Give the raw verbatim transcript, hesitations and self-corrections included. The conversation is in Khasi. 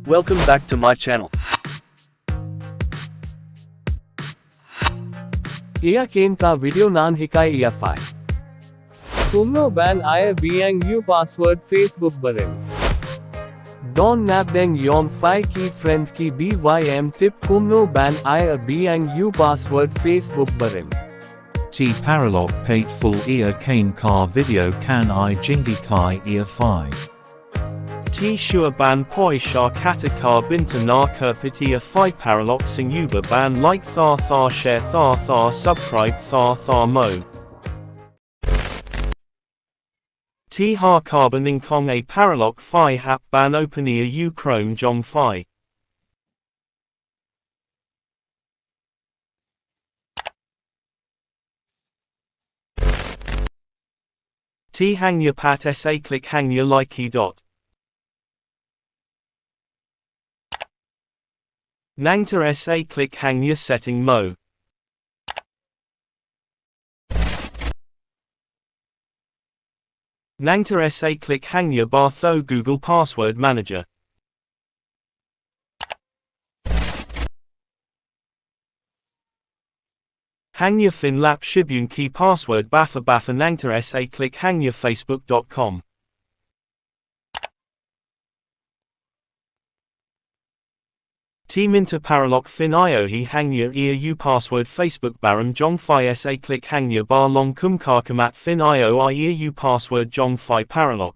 Welcome back to my channel. Ïa kane ka video ngan hikai ïa phi kumno ban ai biang ïa u password Facebook barim. Don nap deng ïong phi ki friend ki B Y M tip kumno ban ai biang ïa u password Facebook barim. Te Paralok peit full ïa kane ka video kan ai jinghikai ïa phi. Te shuwa ban poi sha kata ka bynta na ka peit ïa phi Paralok sngewbha ban like ta ta share ta ta subscribe ta ta mo. Te ha kaba nyngkong eh Paralok phi hap ban open ïa u Chrome jong phi. Te hangne pat sa click hangne like dot. Nangta sa click hangne setting mo. Nangta sa click hangne ba thaw Google Password Manager. Hangne phin lap shibun ki password bapher bapher nangta sa click hangne facebook dot com. Te mynta Paralok phin ïohi hangne ïa u password Facebook barim jong phi sa click hangne ba long kum ka khmat phin ïohi ïa u password jong phi Paralok.